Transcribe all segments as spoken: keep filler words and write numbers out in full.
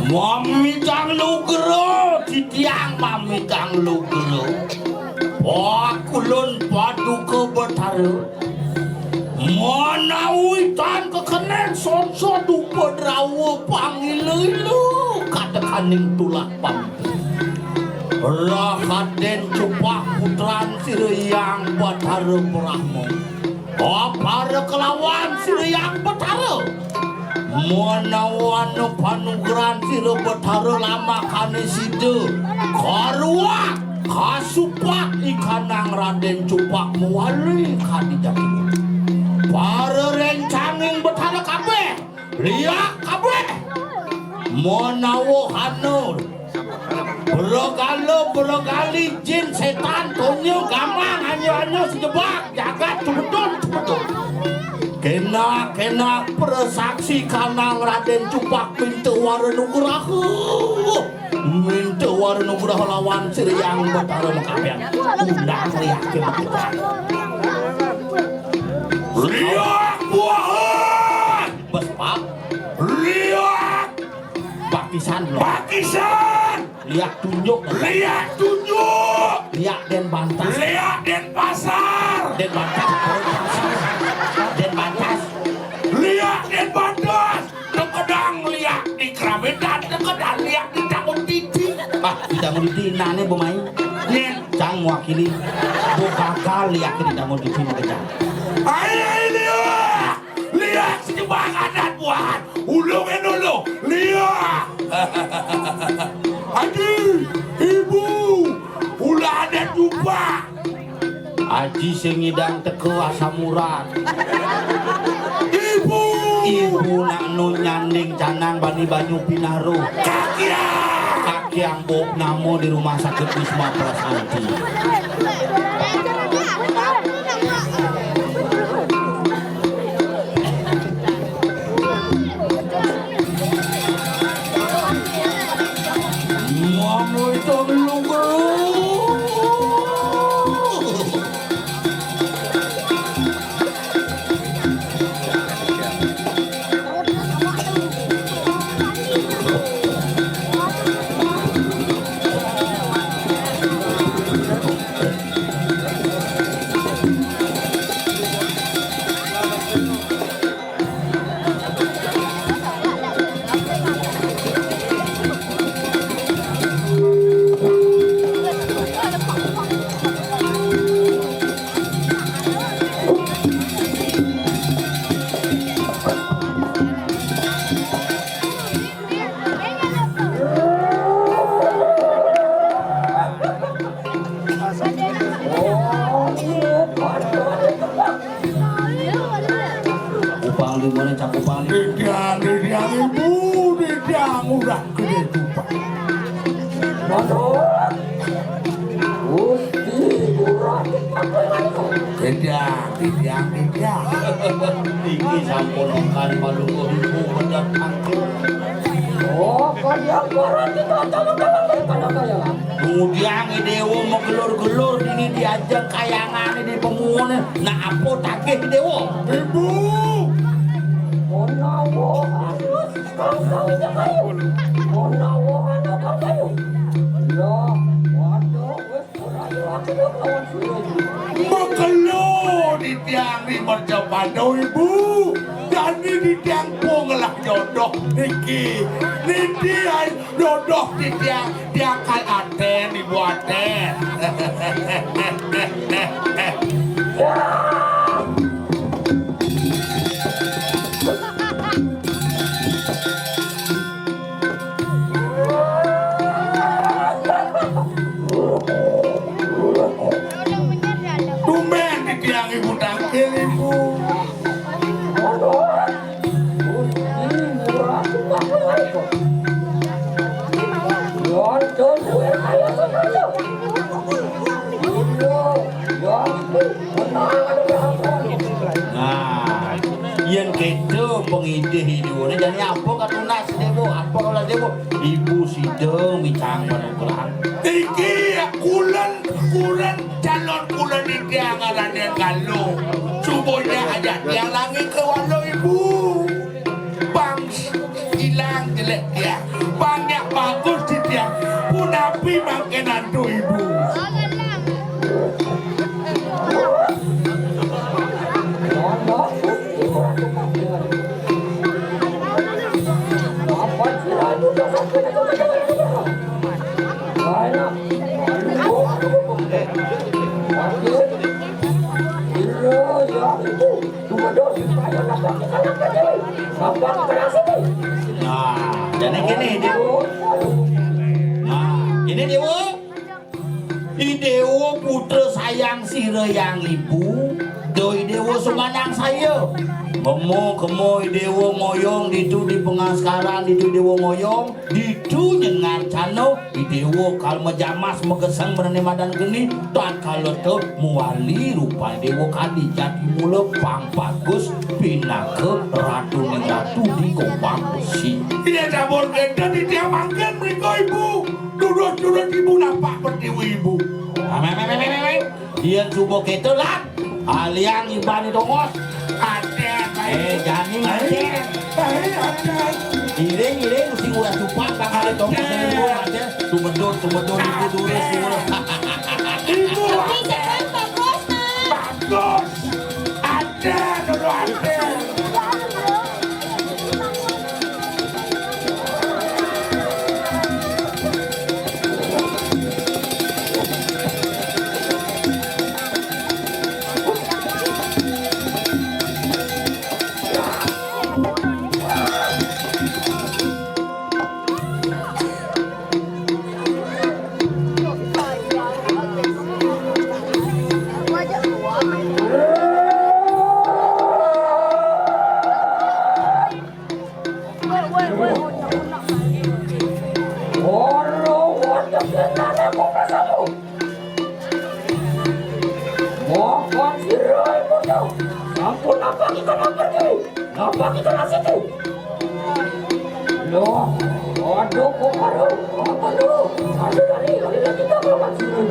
Mamitang lugra, titiang mamitang lugra. Pakulun Paduka Betara. Manawi tan kekenen sonso dupa drawa pangila-ila katekaning tulah pamit. Rahaden Cupak putran Sira Hyang Batara Brahma. Para kelawan Sira Hyang Batara. Manawana panugrahan Sira Batara lamakane sida. Karuak kasupak ikanang Raden Cupak mawali kadi jati. Para rencanging Batara kabeh. Liak kabeh. Manawa hana. Bergala, bergali, jin, setan, tonya, gamang, anyo-anyo, sejebak, jagat, cubedun, cubedun. Kena, kena, prasaksi kanang Raden Cupak minta wara nugraha. Minta wara nugraha lawan Sira Hyang Batara makapian. Undang liak ke makapian. Liak buahan. Bes, Pak. Liak. Pakisan, lo. Pakisan. Liak tunjuk. Liak tunjuk. Liak Denbantas. Liak Denpasar. Denbantas. Denbantas. Liak Denbantas. Tekedang liak di Kerametan, tekedang liak di Tangun Titi. Bah, di Tangun Titi, nane bemai. Nen. Cang mewakili. Bu kakal liak di Tangun Titi makejang. Ai, ai, liak. Liak sejebak adat buahan. Ulung en ulung. Liak. Aji, ibu, ulah adat jubah. Aji sing ngidang teka asam urat. Ibu. Ibu nak nu nyanding canang bani banyu Pinaru. Kakiang. Kakiang bok namo di rumah sakit Wisma Prasanti. Upang di mana cak upang di. Didiang, didiang ibu, didiang udah gede tupak. Waduh. Gusti Ngurah. Didiang, didiang, didiang. Iki sampun ongkan malu ibu mendatang. Oh, kalian berarti teman-teman dari pada kayangan. Kemudian Dewa magelur-gelur dini diajak kayangan di pemuan. Nah, apa tagih Dewa? Ibu. Menawa halus kangkangnya kayu. Menawa anak kayu. Ya, waduh, wis ora yo aku lawan suwe. Makelo di tiang di mercapada ibu. Dani di tiang pun ngelah jodoh niki. Niki ai jodoh di tiang, tiang kal aten ibu aten. Tumben di tiang ibu tangkil ibu. Nah, yen keto pengidih ibu, jane apa katunas ibu? Apa katunas ibu? Ibu sida micang panugrahan. Iki kulen, kulen calon kulen iki ngarane Galuh. Subuhnya aja tiang langi ke waluh ibu. Bang ilang jelek dia. Bang Nah, jani kéné, Déwa. Nah, kéné, Déwa. I Déwa putra sayang sira yang ibu, da I Déwa sumanang saya. Gema-gema I Déwa ngoyong ditu di pengaskaran, ditu I Déwa ngoyong, ditu nyen ngarcana I Déwa kal majamas mageseng benené madan geni, tatkala ta mawali rupan Déwa kadi jati mula pang bagus pinaka ratuning ratu di Gombang Besi. Iya, sampun kénten titiang mangkin mrika, Ibu. Durus-durus Ibu napak pertiwi, Ibu. Yén suba kéto, Lan, aliang ibané tongos. Adén, baé. Eh, jani, Adén. Baé, Adén. Iring, iring, mesti ngurah cupang, bakal tongos. Adén. Adén. Tumedun, tumedun, Ibu durus, Ibu. Ibu, Adén. Bagus, Mas. Bagus. Adén, dulu Adén. Moho sira ibu, sampun napak ikan aperti, napak ikan asiki. Loh, waduh, kok baru, kok baru. Satu kali, kali lagi tak kawan sira.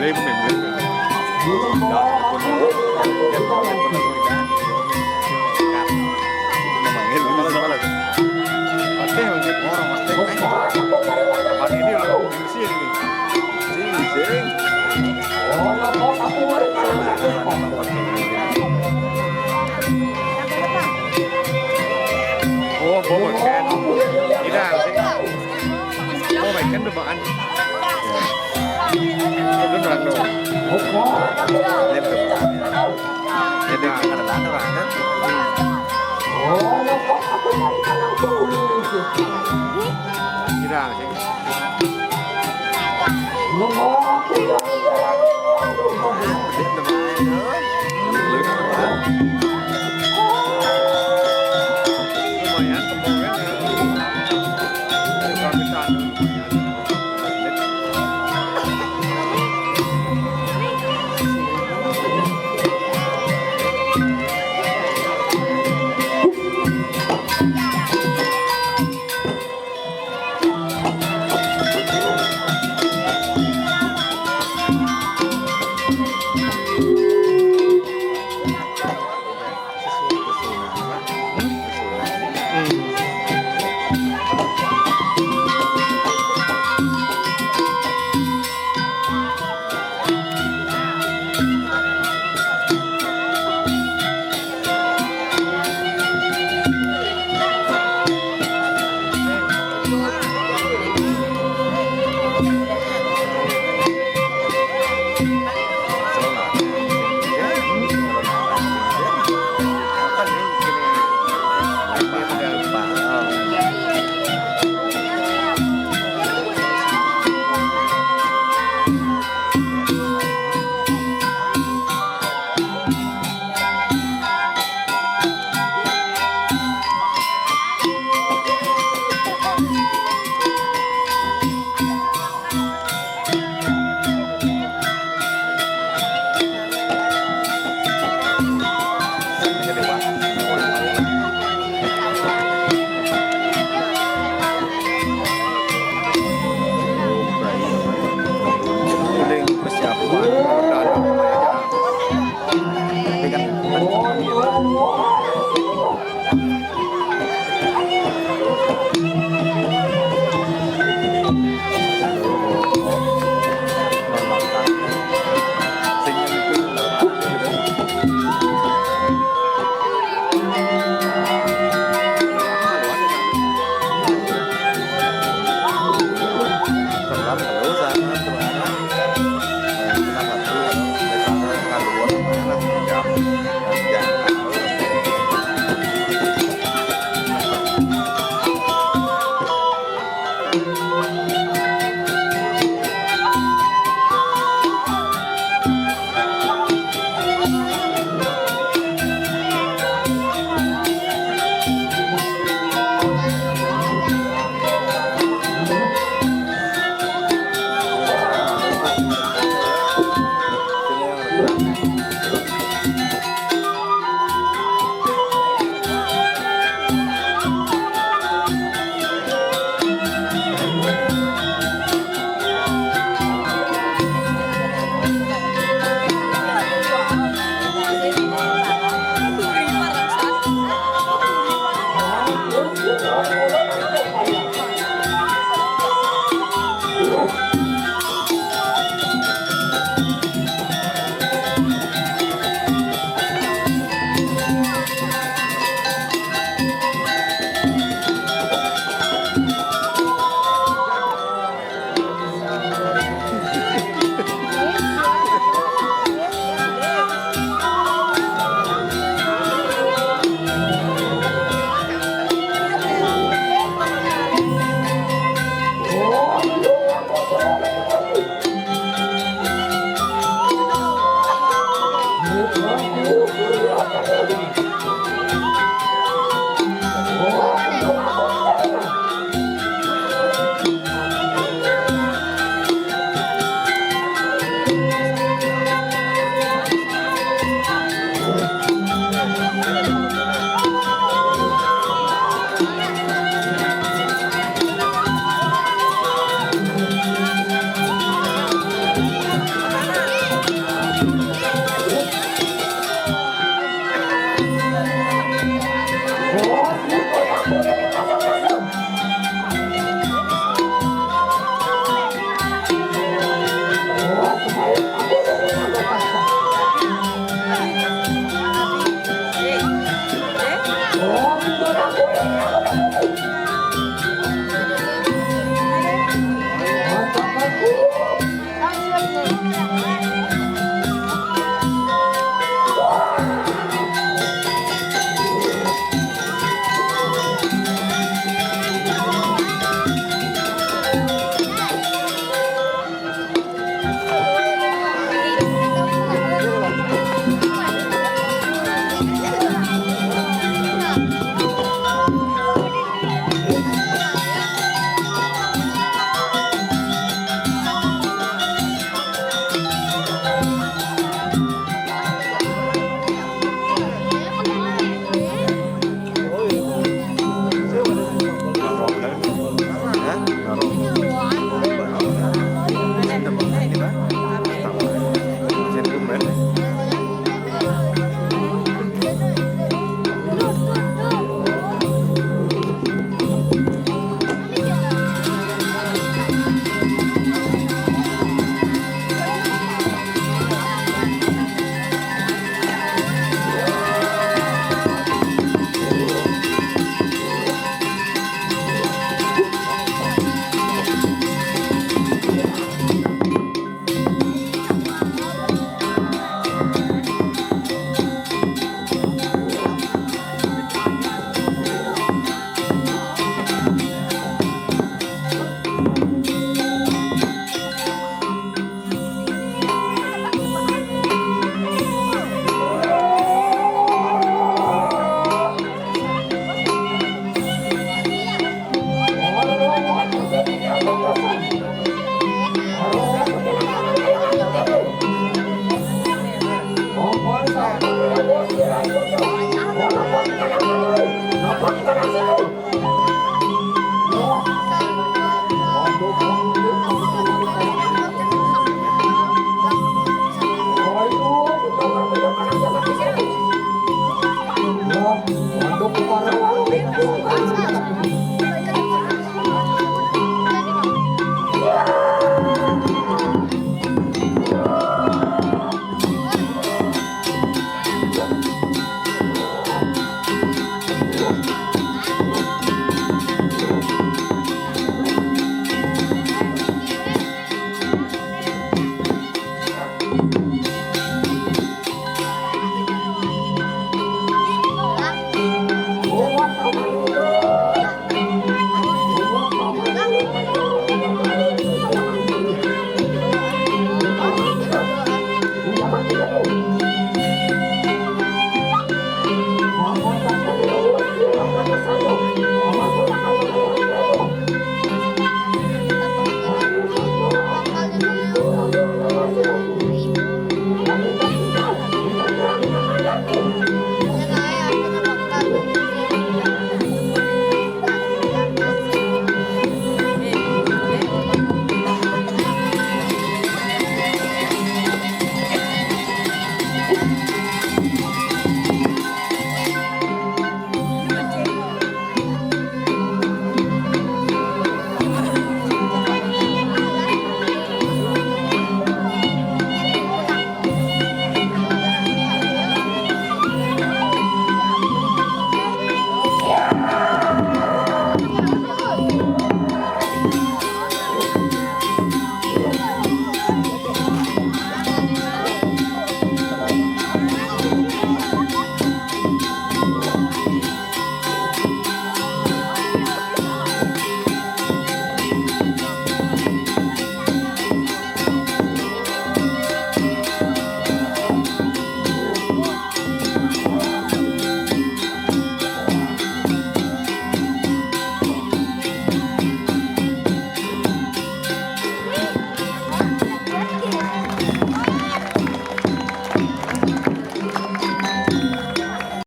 Ibu memang. Ya, telepon dulu. Ya, telepon dulu, ya. Memanggil, balas, balas. Oke, oke. Orang, oke. Apa ini, orang? Sini, sini. Sini, sini. Oh, bobot kan? Tidak, sih. Oh, baik kan, udah makan. Itu nerang dong. Lihat tuh. Jadi, ada, ada, ada. Tidak, sih.